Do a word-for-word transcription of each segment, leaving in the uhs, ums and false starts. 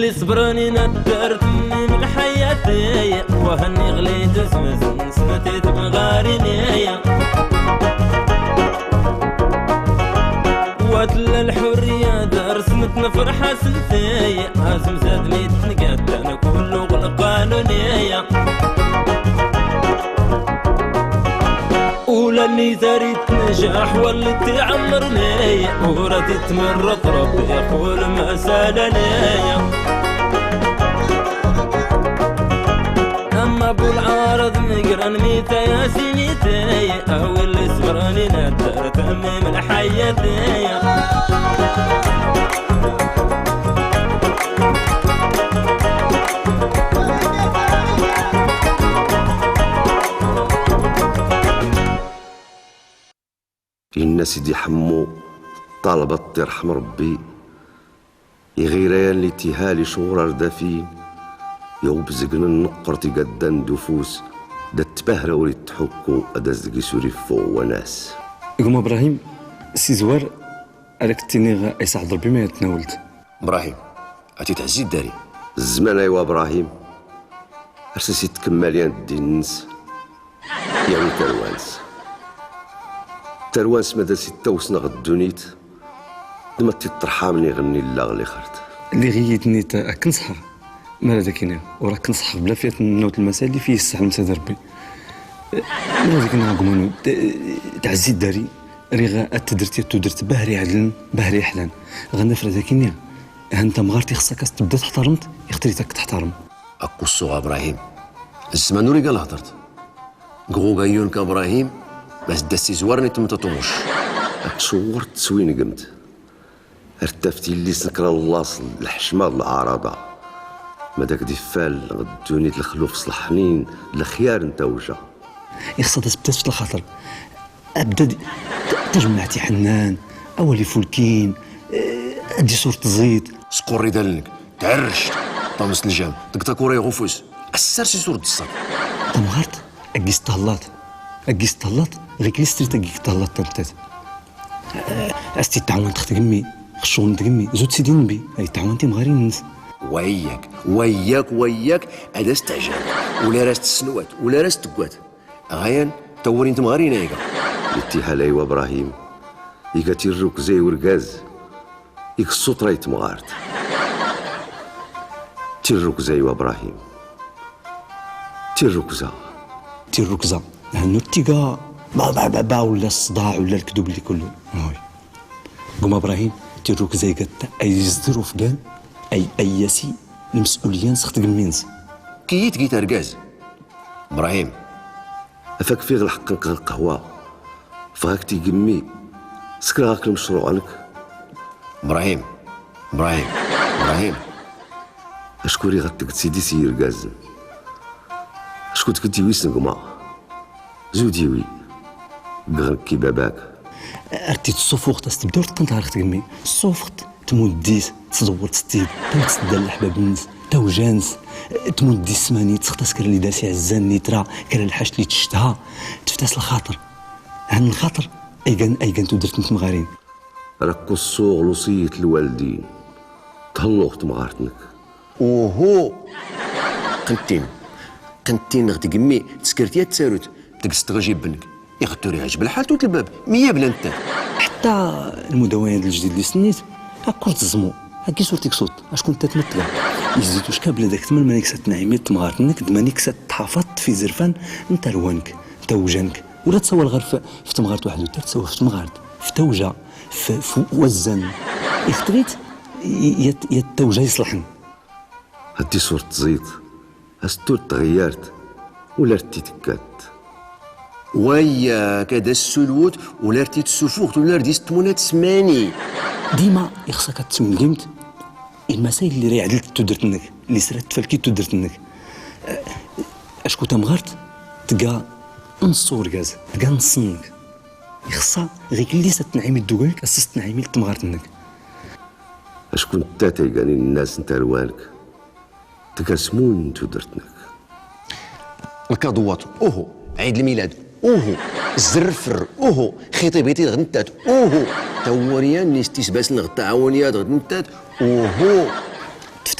Li sbrani naddart nni mlḥayati, wa hni ɣli dzmzn smti tmɣarini. Wa tlla lḥurriya dar smtn frḥa snti, azmzad li tngattan kullu ɣlqanuni. Ula nni tarit njaḥ walli tiɛmrni, ura titmrḍ Ṛebbi qul msalani. Amma bu lɛarḍ mgran mita yasiniti, awi lli sbrni naddart nni mlḥayati. Inna Sidi Ḥemmu, ṭalbat tirḥem Ṛebbi, iɣirayan li tiha li cɣur ar dafin, i ubzgn n nqqrt igaddan d ufus, da tbahra ur ittḥukku, ad as-dgis ur iffuɣ wanas. Gma Brahim, s izwar, Ar ak-ttiniɣ a isɛa d Ṛebbi ma yatnawlt. Brahim, a titɛzzi ddari. Zzman aywa Brahim, ar s-as-ittkmmal yan ddin-ns, yawi tarwa-ns. Tarwa-ns ma d as-ittawsn ɣ ddunit, d ma t-iṭṭrḥamn iɣ nni llaɣ lixert. Lliɣ iyi-tnnit a k-nṣḥeɣ. Mara d ak-iniɣ, ur ak-nṣḥeɣ bla fiyat n nawt lmasal li fi yessḥlm Sidi Ṛebbi. Mara d ak-iniɣ a gma-nwen, tɛzzi ddari, riɣ ad tdrt yat tudrt bahri iɛdln, bahri iḥlan. Ɣ nafra d ak-iniɣ, han tamɣart ixṣṣ-ak a s-tbda tḥtarmt, ixtrit a k-tḥtarm. Akk ussuɣ a Brahim, zzman ur iga lhḍrt. Gɣuga yun-k a Brahim, ma s-d as-izwarn itmṭṭ uṭumuc. Ad tcwwrt s wingemt. Ar ttaft illi s nkra n laṣl, lḥecma d lɛaraḍa. Ma d ak-d-iffal ɣ ddunit lxluf ṣleḥnin d lxyar n tawja. Ixṣṣ ad as-bdas f lxaṭr. Abda d-, t-, tajmaɛt iḥennan, awal ifulkin, eh, ad d-isur tẓiṭ. Squrr idaln-nnek, tɛerrec, ṭamẓ ljam, ḍegg takura iɣ ufus, assar s isur d ṣṣaḍ. Tamɣart, Agi s-thallaḍ, agi s-thallaḍ, ɣikli s-trit agi k-thallaḍ tanttat. A s-t-itɛawan x tgemmi, x ccɣl n tgemmi, zut sidi nnbi, a itɛawan timɣarin-ns. Wa yak, wa yak, wa yak, ad as-tɛjal, ula ar as-tessnwat, ula ar as-tggwat. Ɣayan, tawwuri n temɣarin a iga. Ittihala i wa Brahim, iga tirrukza i urgaz. Iksuṭra i temɣart. Tirrukza i wa Brahim. Tirrukza. Tirrukza. Hannu tiga ba, ba, ba, ba, ula ṣṣḍaɛ, ula lkdub li kullu. Ɣur gma Brahim, tirrukza iga t-, ay izdr ufgan, ay, ay yasi lmes'uliya-ns x tgemmi-ns. Kiyyi tgit argaz. Brahim. Afak fiɣ lḥeqq-nk ɣ lqehwa. Fɣ-ak tigemmi. Skrɣ-ak lmecṛuɛ-nk. Brahim. Brahim. Brahim. Acku riɣ ad tgd sidi s yirgazn. Acku tgd iwis n gma. Zud iwi. Ggɣ-nk i baba-k. Ar t-id-tṣṣufuɣt a s-tbda ur teqqnt ɣer x tgemmi. Ṣṣufuɣt. Tmudd-is, tẓewwert s tid, tawt s ddal leḥbab-ns, tawja-ns, tmudd-is s mani, tsext-as kra lli d as-iɛzzan, lli tra, kra lḥact lli tctha, teft-as lxaṭr. Han lxaṭr, aygan, aygan tudrt n tmɣarin. Ar ak-uṣṣuɣ luṣiyt lwaldin, thelluɣ temɣart-nnek. Uhu! Qntin, qntin ɣ tgemmi, tskrt yat tsarut, tgs tɣjib-nnek. Iɣ tt-ur iɛjb lḥal tut lbab, miyya bla nttat. Ḥtta lmudawanat ljdid lli s-tnnit, akk ur tẓmu, akk-is ur tiksuṭ, acku nttat ma tga. Izdi tucka bla d ak-tml mani ksat tnɛimit temɣart-nnek, d mani ksat tḥafaḍt f izrfan n tarwa-nnek, n tawja-nnek. Ur ad tsawal ɣer f, f temɣart waḥd utar, tsawal f temɣart, f tawja, f, f wazzan. Iɣ tɣit, i, i, yat, yat tawja iṣlḥn. Ad tisur tẓiṭ, as-tur tɣiyyart, ula ar t-id-tekkat. Wayyak, ad as-sulwut, ula ar t-id-sufuɣt, ula ar d-is-tmunat s mani. Dima ixṣṣ-ak ad teswingimt i lmasayl lli ra iɛdlt tudrt-nnek, lli s ra tfalkit tudrt-nnek. Acku tamɣart tga nṣṣ urgaz, tga nṣṣ-nnek. Ixṣṣ-a ɣik lli s ad tnɛimit d ugar-nnek, as-s tnɛimit d temɣart-nnek. Acku nttat aygan i nnas n tarwa-nnek. Tga smun n tudrt-nnek. Lkaḍuwat, uhu. Ɛid lmilad, uhu. Zzrfr, uhu. Xiṭibit i ɣ nttat, uhu. Tawwarya n istisbasn ɣ tɛawniyat ɣ nttat, uhu. Tft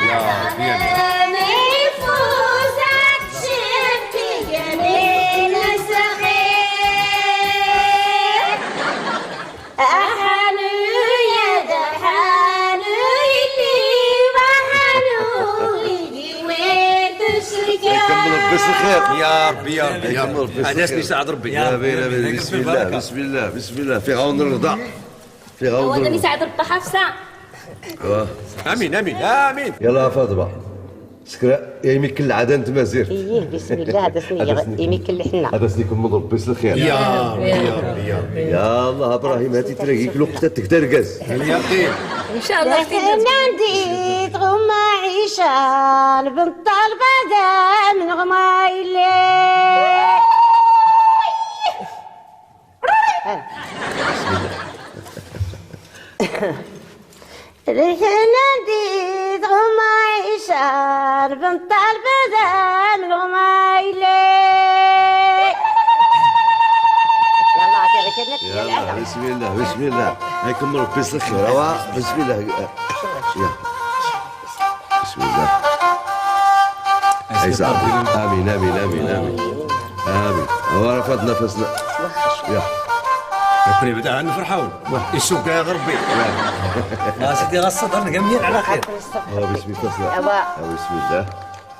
ያ፣ ያ። أحانو يا ذا حانو اللي وحانو يجي وين تشركي. يكمل ربي الخير. يا ربي، يا ربي، يا يكمل ربي. ربي الخير. هذا اسمي سعد ربي. يا بينا، بينا. بسم الله، بسم الله، بسم الله. في عون الرضا. في عون الرضا. هو ده اللي سعد ربي حفصة. آه. آمين، آمين، آمين. يلا يا فاطمة. سكرا، يا يمي كل عادة انت مازير. إيه، بسم الله، هذا سني، هذا سني. يمي كل حنا. هذا سني كمل ربي الخير. يا ربي، يا ربي، يا ربي. يا الله، إبراهيم، هاتي تلاقيك الوقت تقدر قاز. اليقين. إن شاء الله. ناندي تغمى عيشان بنت البدا من غمايلي. ريحنا نديد غمايشان بنطال بدان غمايلي. يلا، عطي غير كلمة. يلا، بسم الله، بسم الله. هاي كمل بيس الخير. اوا، بسم الله. يلا. بسم الله. عيسى. آمين، آمين، آمين، آمين. آمين. هو رفض نفسنا. يا. ربي يبعد عنا فرحون. واه. يسوق يا غربي. واه. ما سيدي غصت، أنا جميل على خير. هو بسم الله. أوا. هو بسم الله.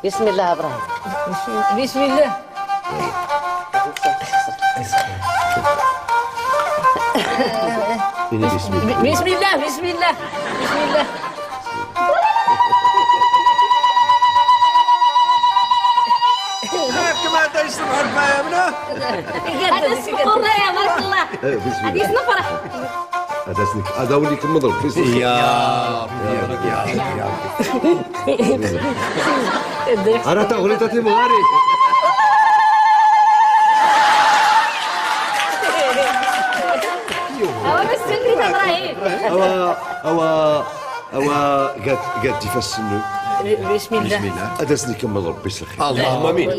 بسم الله إبراهيم. بسم، بسم الله. إني بسم الله. بسم الله، بسم الله، بسم الله. هاك ما تشرب حرفة يا ابنه. هذا السكر يا بارك الله. إيه، بسم الله. هذه سنفرح. هذا سنك، هذا هو اللي يكمل القصة. يا ربي، يا ربي، يا ربي. أنا تغريتتي مغاري. هو بس سنك إبراهيم. هو، هو. اوا قاد، قاد يفسنو. بسم الله. بسم الله. ادسني كمل ربي سخي. اللهم امين.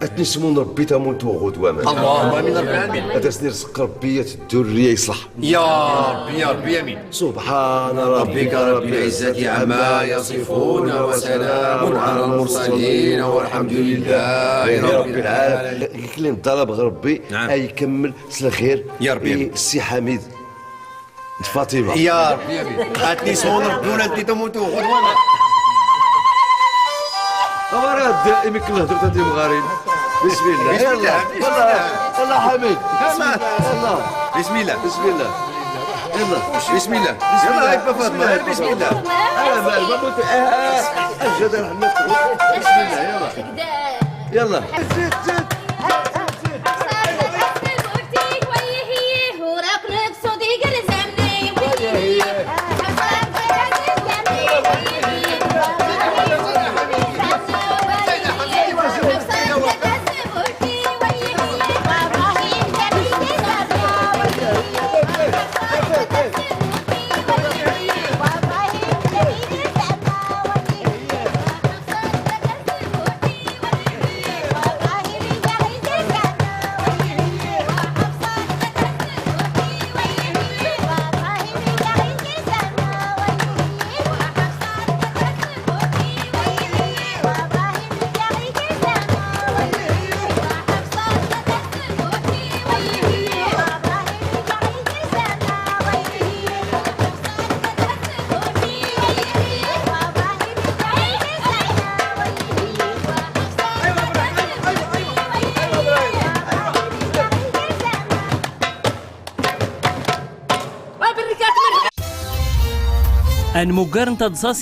اتنسمون ربي تموت وغدوة. اللهم امين رب العالمين. ادسني رزق ربي الذرية يصلح. يا ربي، يا ربي، امين. سبحان ربك رب العزة عما يصفون وسلام على المرسلين والحمد لله رب العالمين. قلت لي نطلب ربي. نعم. يكمل سلخير. يا ربي، امين. السي حميد. فاطمة. يا ربي، يا ربي. هاتني صون ربي ولا انت تموت وخذ وانا. أمراد، إمك الله درت أنت مغارين. بسم الله. بسم الله، يلا. بسم الله. يلا حميد. بسم الله. يلا. بسم الله. بسم الله. يلا، هاي فاطمة. بسم الله. بسم الله. أنا ما، ما قلت، آه، آه، الجدل حنا. بسم الله، يلا. يلا. Anmuggar n taḍsa s